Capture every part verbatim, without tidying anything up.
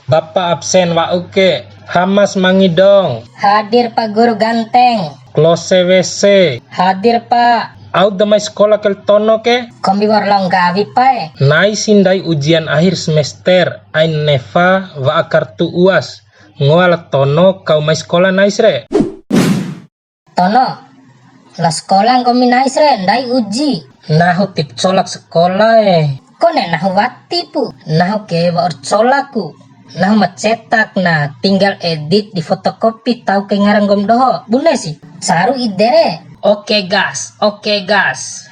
Bapa absen wa'u ke. Hamas mangi dong. Hadir, Pak Guru ganteng. Klose W C. Hadir, Pak. Au da mai sekola ke la Tono ke? Kombi wa'ur lao nggawi, Pak e. Nai si ndai ujian akhir semester, ain nefa wa'a kartu uas. Ngoa la Tono kau mai sekola nais re. Tono, lao sekola nggomi nais re, ndai uji. Nahu tip colak sekola e. Kone nahu wati pu, nahu ke wa'ur colaku. Nahu ma cetak na, tinggal edit di fotokopi tau ke ngaran nggom doho. Bune si, caru ide re. Oke gas, oke gas.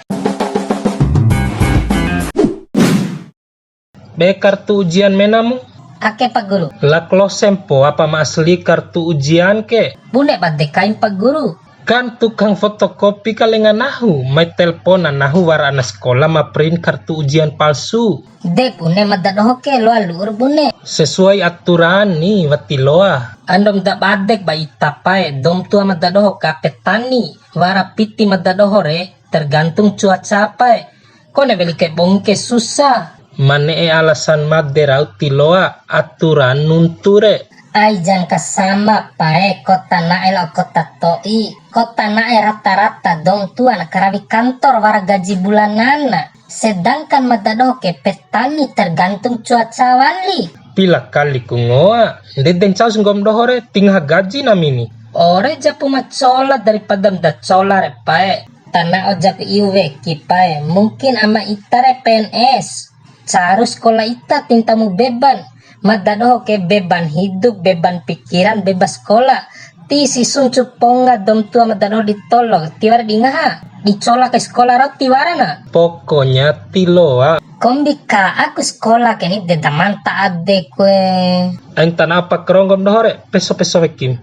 Be kartu ujian menamu? Ake, Pak Guru. La klose mpoa pa ma asli kartu ujian ke? Bune bade kain, Pak Guru. Kan tukang fotokopi ka lenga nahu, mai telpon nahu wara ana sekola ma print kartu ujian palsu. De bune mada doho ke loa lu'ur bune. Sesuai aturan ni wati loa. Andom da badek ba ita pae, dou ma tua mada doho ka petani, wara piti mada doho re, tergantung cuaca pae. Kone weli kai bongi ke susah. Ma ne'e alasan made rau ti loa aturan nuntu re. Ai jan kasama pae kota na'e lao kota to'i. Kota na'e rata-rata dou ma tua na karawi kantor wara gaji bulanana. Sedangkan mada doho ke petani tergantung cuaca wali. Pila kali ku ngoa, ndede ncau si nggom doho re, ti ngaha gaji nami ni. Ore japu ma cola daripada mada cola re pae. Tana'o jaku iu weki pae, mungkin ama ita re P N S. Caru sekolah ita tintamu beban. Mada doho ke beban hidup, beban pikiran, bebas sekolah. Ti si suncu pongga dou ma tua mada doho di tolo, tiwara di ngaha. Di cola ke sekolah rau tiwara na. Pokoknya ti loa. Kombi ka aku sekolah ke ni de da manta ade kue. Ain tana'o pa karonggo doho re, peso-peso wekim.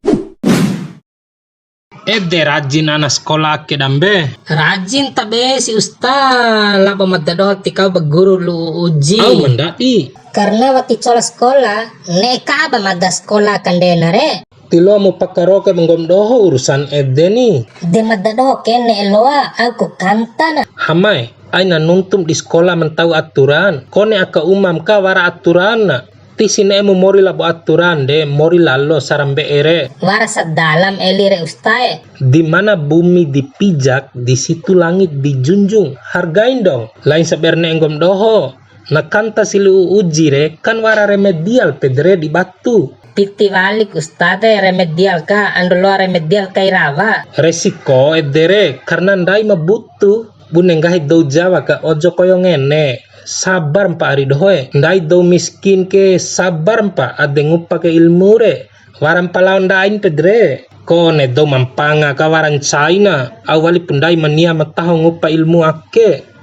Ede rajin ana sekolah ake dambe. Rajin tabe si usta, labo mada doho ti kau ba guru lu'u uji. Au ma ndadi. Karena wati cola sekolah, ne'e ka ba mada sekolah kandena re. Ti loa mu pakaroke ba nggom doho urusan ede ni. De mada doho ke ne'e loa, au ku kantana. Hamae, aina nuntum di sekolah ma ntau aturan, kone aka umam ka wara aturan na. Ti si ne'e mu mori labo aturan de, mori lalo sarambe'e re. Wara sadalam eli re ustae. Di mana bumi dipijak, di situ langit dijunjung. Hargain dong. Lain saber ne'e nggom doho. Na kanta si lu'u uji re, kan wara remedial pede re di batu. Piti walik ustade remedial ka, ando loa remedial kai rawa. Resiko ede re, karena ndai ma butuh. Bune nggahi dou Jawa ka ojo koyo ngene, sabar mpa ari dohoe, ndai dou miskin ke sabar mpa ade ngupa ke ilmu re, wara mpa lao ndain pede re. Kone dou ma mpanga ka wara ncaina, au walipu ndai mania ma taho ngupa ilmu ake.